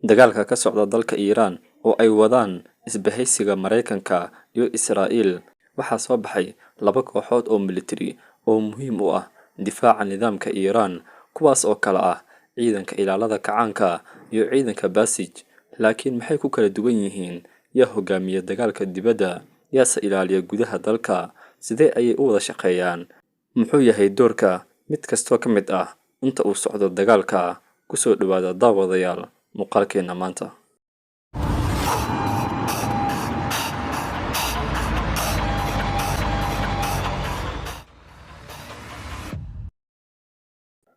Dagaalka ka socda dalka Iiraan oo ay wadaan isbahaysiga Mareykanka iyo Israa'iil, waxaa soo baxay laba kooxood oo militari oo muhiim u ah difaaca nidaamka Iiraan, kuwaas oo kala ah Ciidanka Ilaalada Kacaanka iyo Ciidanka Basij. Laakiin maxay ku kala duwan yihiin? Yaa hogaamiya dagaalka dibadda? Yaase ilaaliya gudaha dalka? Sidee ayay u wada shaqeeyaan? Muxuu yahay doorka mid kastoo ka mid ah inta uu socdo dagaalka? Ku soo dhawaada, daawadayaal, muuqaalkeena maanta.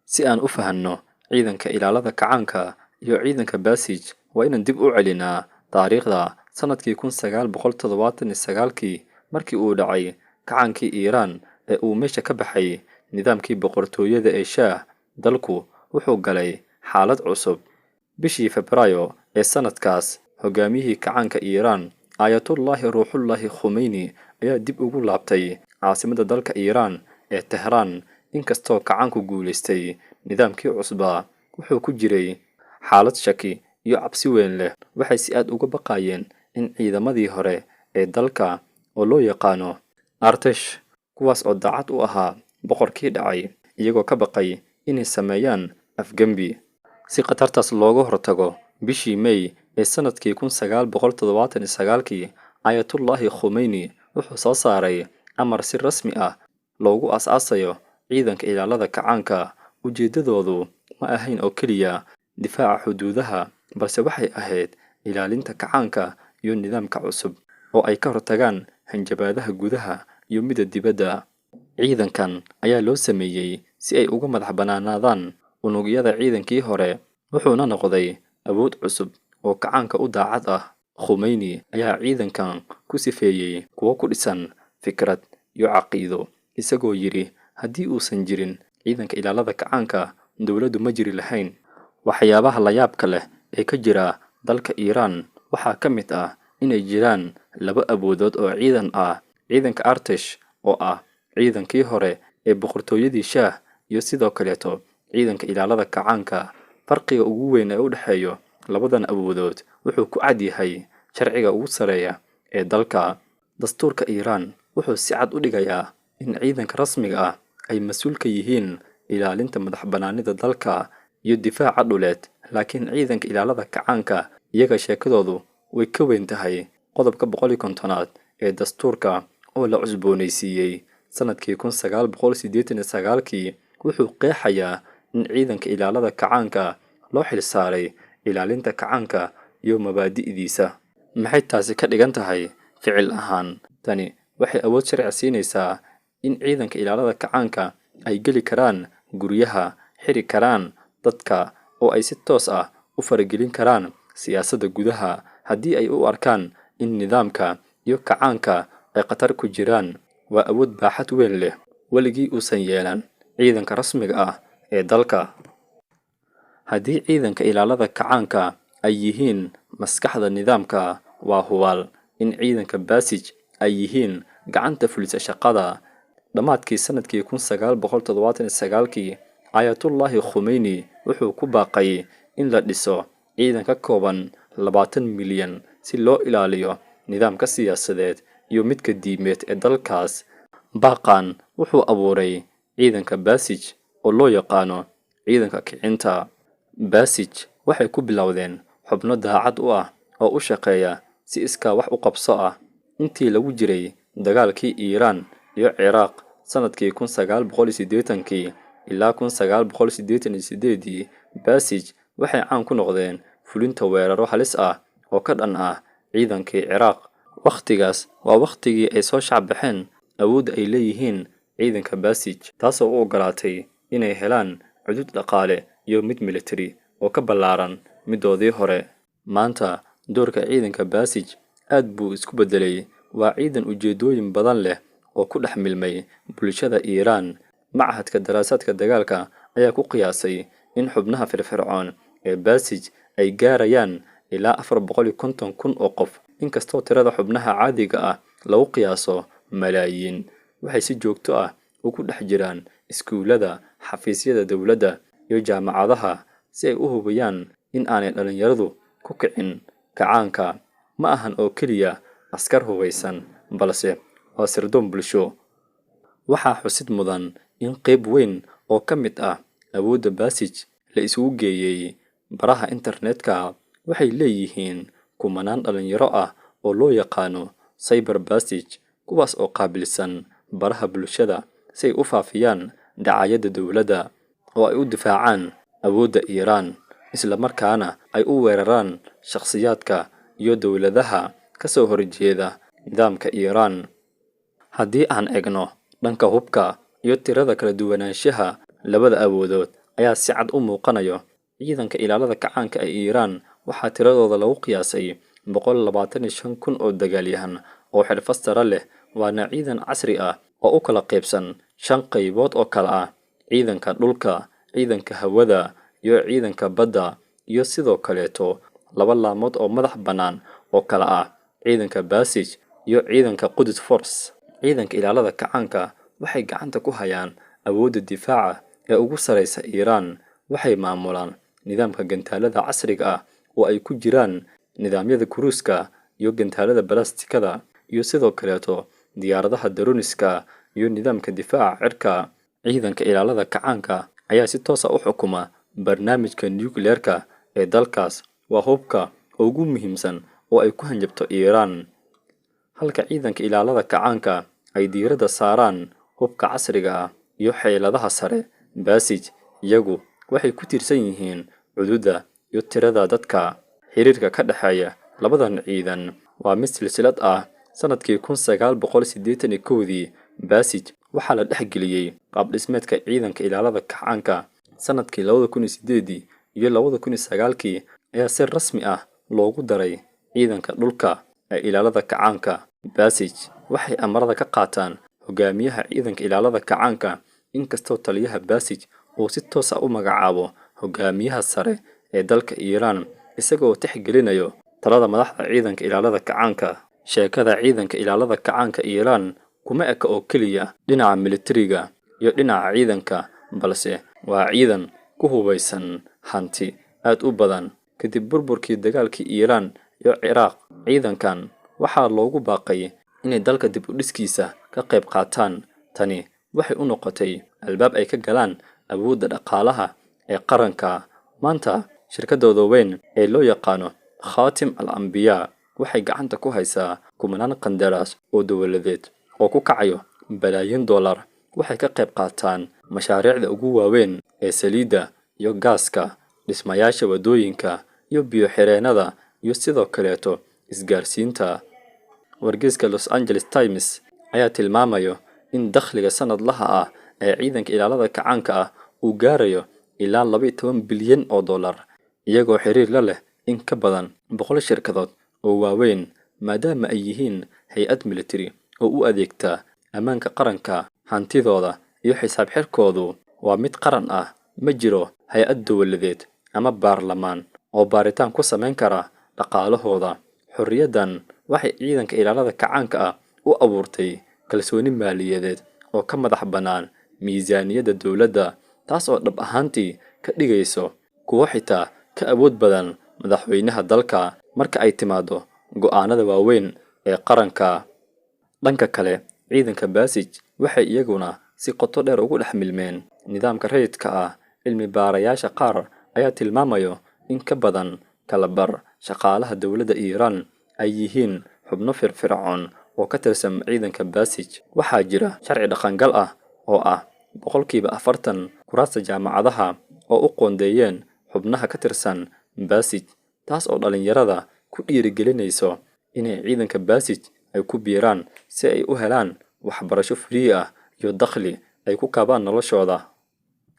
Si aan u fahanno Ciidanka Ilaalada Kacaanka iyo Ciidanka Basij, waa inaan dib u celinaa taariikhda sanadkii 1979kii, markii uu dhacay kacaankii Iiraan ee uu meesha ka baxay nidaamkii boqortooyada ee Shaah. Dalku wuxuu galay xaalad cusub. Bishii Febraayo ee sanadkaas, hogaamiyihii kacaanka Iiraan, Aayatullaahi Ruuxullaahi Khumeyni, ayaa dib ugu laabtay caasimadda dalka Iiraan ee Tehraan. Inkastoo kacaanku guulaystay, nidaamkii cusbaa wuxuu ku jiray xaalad shaki iyo cabsi weyn leh. Waxay si aad uga baqayeen in ciidamadii hore ee dalka oo loo yaqaano Artesh, kuwaas oo daacad u ahaa boqorkii dhacay, iyagoo ka baqay inay sameeyaan afgembi. Si khatartaas looga hortago, bishii May ee sanadkii 1979kii, Aayatullaahi Khumeyni wuxuu soo saaray amar si rasmi ah loogu aas-aasayo Ciidanka Ilaalada Kacaanka. Ujeedadoodu ma ahayn oo keliya difaaca xuduudaha, balse waxay ahayd ilaalinta kacaanka iyo nidaamka cusub, oo ay ka hortagaan hanjabaadaha gudaha iyo midda dibadda. Ciidankan ayaa loo sameeyay si ay uga madax bannaanaadaan unugyada ciidankii hore, wuxuuna noqday awood cusub oo kacaanka u daacad ah. Khumeyni ayaa ciidankan ku sifeeyay kuwo ku dhisan fikrad iyo caqiido, isagoo yidhi: "Haddii uusan jirin Ciidanka Ilaalada Kacaanka, dowladdu ma jiri lahayn." Waxyaabaha la yaabka leh ee ka jira dalka Iiraan waxaa ka mid ah inay jiraan laba awoodood oo ciidan ah: ciidanka Artesh oo ah ciidankii hore ee boqortooyadii Shaah, iyo sidoo kaleeto Ciidanka Ilaalada Kacaanka. Farqiga ugu weyn ee u dhexeeya labadan awoodood wuxuu ku cad yahay sharciga ugu sarreeya ee dalka. Dastuurka Iiraan wuxuu si cad u dhigayaa in ciidanka rasmiga ah ay mas'uul ka yihiin ilaalinta madax-bannaanida dalka iyo difaaca dhuleed, laakiin Ciidanka Ilaalada Kacaanka iyaga sheekadoodu way ka weyn tahay. Qodobka 150aad ee dastuurka, oo la cusboonaysiiyey sanadkii 1989kii, wuxuu qeexayaa in Ciidanka Ilaalada Kacaanka loo xilsaaray ilaalinta kacaanka iyo mabaadi'diisa. Maxay taasi ka dhigan tahay ficil ahaan? Tani waxay awood sharci siinaysaa in Ciidanka Ilaalada Kacaanka ay geli karaan guryaha, xiri karaan dadka, oo ay si toos ah u faragelin karaan siyaasadda gudaha haddii ay u arkaan in nidaamka iyo kacaanka ay khatar ku jiraan. Waa awood baaxad weyn leh, weligii uusan yeelan ciidanka rasmiga ah ee dalka. Haddii Ciidanka Ilaalada Kacaanka ay yihiin maskaxda nidaamka, waa hubaal in Ciidanka Basij ay yihiin gacanta fulisa shaqada. Dhammaadkii sanadkii 1979kii, Aayatullaahi Khumeyni wuxuu ku baaqay in la dhiso ciidan ka kooban 20 milyan si loo ilaaliyo nidaamka siyaasadeed iyo midka diimeed ee dalkaas. Baaqan wuxuu abuuray Ciidanka Basij oo loo yaqaano Ciidanka Kicinta. Basij waxay ku bilowdeen xubno daacad u ah oo u shaqeeya si iskaa wax u qabso ah. Intii lagu jiray dagaalkii Iiraan iyo Ciraaq sanadkii 1980kii ilaa 1988dii, Basij waxay caan ku noqdeen fulinta weeraro halis ah oo ka dhan ah ciidankii Ciraaq. Wakhtigaas waa wakhtigii ay soo shaac baxeen awoodda ay leeyihiin ciidanka Basij, taasoo u oggolaatay inay helaan cudud dhaqaale iyo mid militari oo ka ballaaran midoodii hore. Maanta doorka ciidanka Basij aad buu isku beddelay. Waa ciidan ujeedooyin badan leh oo ku dhex milmay bulshada Iiraan. Machadka Daraasaadka Dagaalka ayaa ku qiyaasay in xubnaha firfircoon ee Basij ay gaarayaan ilaa 450,000 oo qof, inkastoo tirada xubnaha caadiga ah lagu qiyaaso malaayiin. Waxay si joogto ah ugu dhex jiraan iskuulada, xafiisyada dowladda iyo jaamacadaha si ay u hubiyaan in aanay dhalinyaradu ku ku kicin kacaanka. Ma ahan oo keliya askar hubeysan, balse waa sirdoon bulsho. Waxaa xusid mudan in qayb weyn oo ka mid ah awoodda Basij la isugu geeyay baraha internetka. Waxay leeyihiin kumanaan dhalinyaro ah oo loo yaqaano Cyber Basij, kuwaas oo qaabilsan baraha bulshada si ay u faafiyaan dacaayadda dowladda oo ay u difaacaan awoodda Iiraan, isla markaana ay u weeraraan shakhsiyaadka iyo dowladaha ka soo horjeeda nidaamka Iiraan. Haddii aan eegno dhanka hubka iyo tirada, kala duwanaanshaha labada awoodood ayaa si cad u muuqanayo. Ciidanka Ilaalada Kacaanka ee Iiraan waxaa tiradooda lagu qiyaasay 125,000 oo dagaalyahan oo xirfad sare leh, waana ciidan casri ah oo u kala qaybsan shan qaybood oo kala ah ciidanka dhulka, ciidanka hawada iyo ciidanka badda, iyo sidoo kaleeto laba laamood oo madax bannaan oo kala ah ciidanka Basij iyo ciidanka Qudus Force. Ciidanka Ilaalada Kacaanka waxay gacanta ku hayaan awoodda difaaca ee ugu sareysa Iiraan. Waxay maamulaan nidaamka gantaalada casriga ah oo ay ku jiraan nidaamyada kuruuska iyo gantaalada balastikada, iyo sidoo kaleeto diyaaradaha droniska iyo nidaamka difaaca cirka. Ciidanka Ilaalada Kacaanka ayaa si toos ah u xukuma barnaamijka nukliyeerka ee dalkaas. Waa hubka ugu muhiimsan oo ay ku hanjabto Iiraan. Halka ciidanka Ilaalada Kacaanka ay diiradda saaraan hubka casriga ah iyo xeeladaha sare, Basij iyagu waxay ku tiirsan yihiin cududda iyo tirada dadka. Xiriirka ka dhexeeya labadan ciidan waa mid silsilad ah. Sanadkii 1981dii, Basij waxaa la dhex geliyey qaab dhismeedka ciidanka Ilaalada Kacaanka. Sanadkii 2008dii iyo 2009kii ayaa si rasmi ah loogu daray ciidanka dhulka ee Ilaalada Kacaanka. Basij waxay amarada ka qaataan hogaamiyaha ciidanka Ilaalada Kacaanka, inkastoo taliyaha Basij uu si toos ah u magacaabo hogaamiyaha sare ee dalka Iiraan, isagoo tixgelinayo talada madaxda ciidanka Ilaalada Kacaanka. Sheekada ciidanka Ilaalada Kacaanka Iiraan kuma eka oo keliya dhinaca militariga iyo dhinaca ciidanka, balse waa ciidan ku hubeysan hanti aad u badan. Kadib burburkii dagaalkii Iiraan iyo Ciraaq, ciidankan waxaa loogu baaqay inay dalka dib u dhiskiisa ka qayb qaataan. Tani waxay u noqotay albaab ay ka galaan awoodda dhaqaalaha ee qaranka. Maanta, shirkadooda weyn ee loo yaqaano Khatim al Anbiyaa waxay gacanta ku haysaa kumanaan qandaraas oo dowladeed oo ku kacayo balaayiin dollar. Waxay ka qayb qaataan mashaariicda ugu waaweyn ee saliidda iyo gaaska, dhismayaasha waddooyinka iyo biyo-xireennada, iyo sidoo kaleeto isgaarsiinta. Wargeyska Los Angeles Times ayaa tilmaamayo in dakhliga sanadlaha ah ee ciidanka Ilaalada Kacaanka ah uu gaarayo ilaa 12 bilyan oo dollar, iyagoo xiriir la leh in ka badan 100 shirkadood oo waaweyn. Maadaama ay yihiin hay'ad militari oo u adeegta ammaanka qaranka, hantidooda iyo xisaab xirkoodu waa mid qaran ah. Ma jiro hay'ad dowladeed ama baarlamaan oo baaritaan ku samayn kara dhaqaalahooda. Xorriyaddan waxay ciidanka Ilaalada Kacaanka ah u abuurtay kalsooni maaliyadeed oo ka madax bannaan miisaaniyadda dowladda, taas oo dhab ahaantii ka dhigayso kuwo xitaa ka awood badan madaxweynaha dalka marka ay timaado go'aanada waaweyn ee qaranka. Dhanka kale, ciidanka Basij waxay iyaguna si qoto dheer ugu dhex milmeen nidaamka rayidka ah. Cilmi baarayaasha qaar ayaa tilmaamayo in ka badan kala bar shaqaalaha dowladda Iiraan ay yihiin xubno firfircoon oo ka tirsan ciidanka Basij. Waxaa jira sharci dhaqangal ah oo ah 40% kuraasta jaamacadaha oo u qoondeeyeen xubnaha ka tirsan Basij, taas oo dhalinyarada ku dhiirigelinayso inay ciidanka Basij ay ku biiraan si ay u helaan waxbarasho free ah iyo dakhli ay ku kaabaan noloshooda.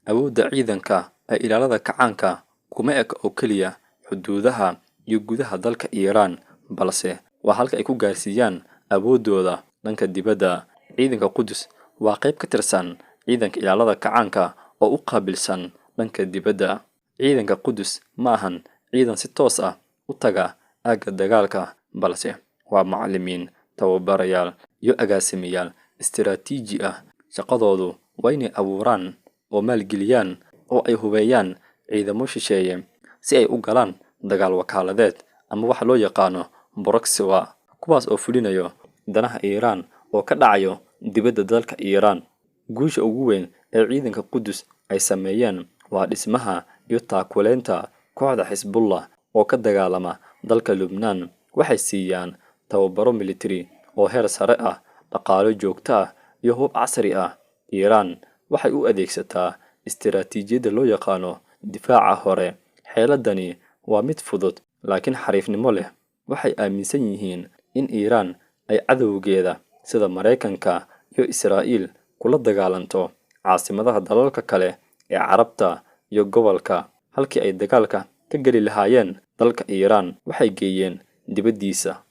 Awoodda ciidanka ee Ilaalada Kacaanka kuma eka oo keliya xuduudaha iyo gudaha dalka Iiraan, balse waa halka ay ku gaarsiiyaan awooddooda dhanka dibadda. Ciidanka Qudus waa qayb ka tirsan ciidanka Ilaalada Kacaanka oo u qaabilsan dhanka dibadda. Ciidanka Qudus ma ahan ciidan si toos ah u taga aagga dagaalka, balse waa macallimiin, tababarayaal iyo agaasimayaal istiraatiiji ah. Shaqadoodu waa inay abuuraan oo maalgeliyaan oo ay hubeeyaan ciidamo shisheeye si ay u galaan dagaal wakaaladeed. ama waxa loo yaqaano proxy war, kuwaas oo fulinayo danaha Iiraan oo ka dhacayo dibadda dalka Iiraan. Guusha ugu weyn ee ciidanka Qudus ay sameeyeen waa dhismaha iyo taakuleynta kooxda Xisbullah oo ka dagaalama dalka Lubnaan. Waxay siiyaan tababaro militari oo heer sare ah, dhaqaale joogto ah iyo hub casri ah. Iiraan waxay u adeegsataa istiraatiijiyadda loo yaqaano difaaca hore. Xeeladani waa mid fudud laakiin xariifnimo leh. Waxay aaminsan yihiin in Iiraan ay cadowgeeda sida Maraykanka iyo Israa'iil kula dagaalanto caasimadaha dalalka kale ee Carabta iyo gobolka, halkii ay dagaalka ka geli lahaayeen dalka Iiraan, waxay geeyeen dibaddiisa.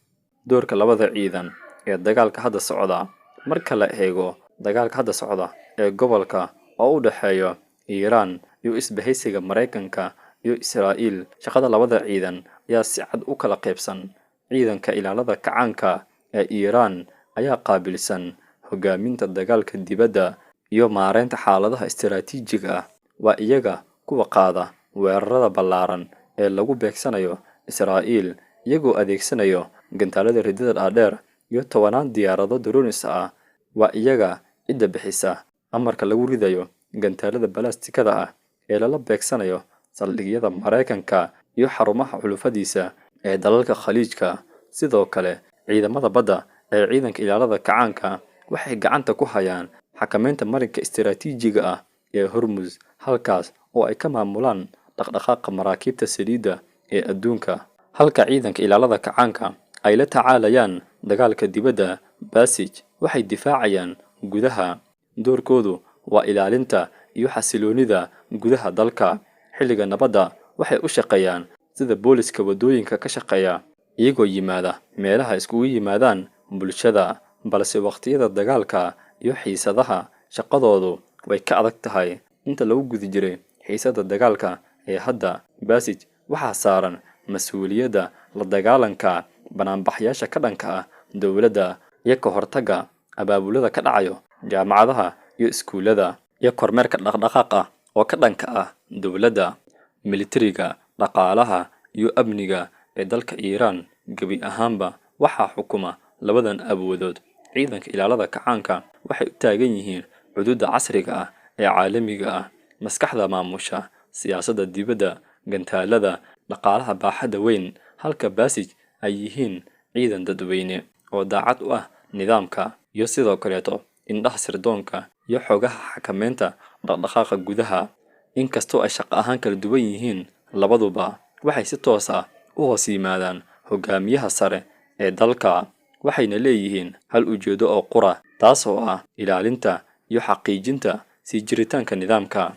Doorka labada ciidan ee dagaalka hadda socda. Marka la eego dagaalka hadda socda ee gobolka oo u dhexeeya Iiraan iyo isbahaysiga Maraykanka iyo Israa'iil, shaqada labada ciidan ayaa si cad u kala qaybsan. Ciidanka Ilaalada Kacaanka ee Iiraan ayaa qaabilsan hogaaminta dagaalka dibadda iyo maareynta xaaladaha istiraatiijiga ah. Waa iyaga kuwa qaada weerarada ballaaran ee lagu beegsanayo Israa'iil, iyagoo adeegsanaya gantaalada riddada dhaadheer iyo tobanaan diyaarado drones ah. Waa iyaga cidda bixisa amarka lagu ridayo gantaalada balaastikada ah ee lala beegsanayo saldhigyada Maraykanka iyo xarumaha xulafadiisa ee dalalka Khaliijka. Sidoo kale, ciidamada badda ee Ciidanka Ilaalada Kacaanka waxay gacanta ku hayaan xakameynta marinka istiraatiijiga ah ee Hormuz, halkaas oo ay ka maamulaan dhaqdhaqaaqa maraakiibta saliidda ee adduunka. Halka Ciidanka Ilaalada Kacaanka ay la tacaalayaan dagaalka dibadda, Basij waxay difaacayaan gudaha. Doorkoodu waa ilaalinta iyo xasiloonida gudaha dalka. Xilliga nabadda, waxay u shaqeeyaan sida booliska waddooyinka ka shaqeeya, iyagoo yimaada meelaha iskugu yimaadaan bulshada, balse waqtiyada dagaalka iyo xiisadaha, shaqadoodu way ka adag tahay. Inta lagu guda jiray xiisadda dagaalka ee hadda, Basij waxaa saaran mas'uuliyadda la dagaalanka banaanbaxayaasha ka dhanka ah dowladda iyo ka hortagga abaabulada ka dhacayo jaamacadaha iyo iskuulada, iyo kormeerka dhaqdhaqaaq ah oo ka dhanka ah dowladda. Militariga, dhaqaalaha iyo amniga ee dalka Iiraan gebi ahaanba waxaa xukuma labadan awoodood. Ciidanka Ilaalada Kacaanka waxay u taagan yihiin xuduudda casriga ah ee caalamiga ah, maskaxda maamusha siyaasadda dibadda, gantaalada, dhaqaalaha baaxadda weyn, halka Basij ay yihiin ciidan dadweyne oo daacad u ah nidaamka, iyo sidoo kaleeto indhaha sirdoonka iyo xogaha xakameynta dhaqdhaqaaqa gudaha. Inkastoo ay shaqo ahaan kala duwan yihiin, labaduba waxay si toos ah u hoos yimaadaan hogaamiyaha sare ee dalka, waxayna leeyihiin hal ujeedo oo qura, taas oo ah ilaalinta iyo xaqiijinta sii jiritaanka nidaamka.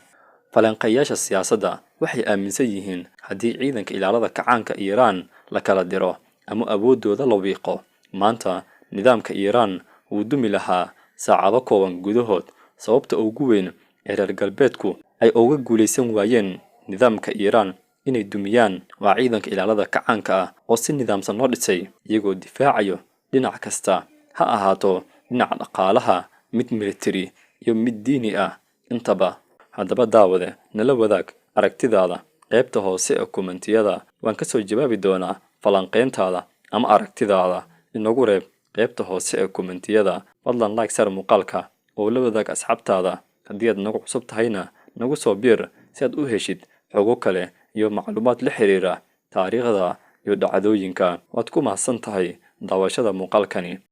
Falanqeeyayaasha siyaasadda waxay aaminsan yihiin haddii Ciidanka Ilaalada Kacaanka Iiraan la kala diro ama awooddooda la wiiqo, maanta nidaamka Iiraan wuu dumi lahaa saacado kooban gudahood. Sababta ugu weyn ee reer galbeedku ay uga guuleysan waayeen nidaamka Iiraan inay dumiyaan waa Ciidanka Ilaalada Kacaanka ah oo si nidaamsan loo dhisay, iyagoo difaacayo dhinac kasta, ha ahaato dhinaca dhaqaalaha, mid militari iyo mid diini ah intaba. Haddaba daawade, nala wadaag aragtidaada qaybta hoose ee kommentiyada. Waan ka soo jawaabi doonaa falanqeyntaada ama aragtidaada. Inagu reeb qaybta hoose ee kommentiyada. Fadlan like saar muuqaalka oo la wadaag asxaabtaada. Haddii aad nagu cusub tahayna, nagu soo biir si aad u heshid xogo kale iyo macluumaad la xiriira taariikhda iyo dhacdooyinka. Waad ku mahadsan tahay daawashada muuqaalkani.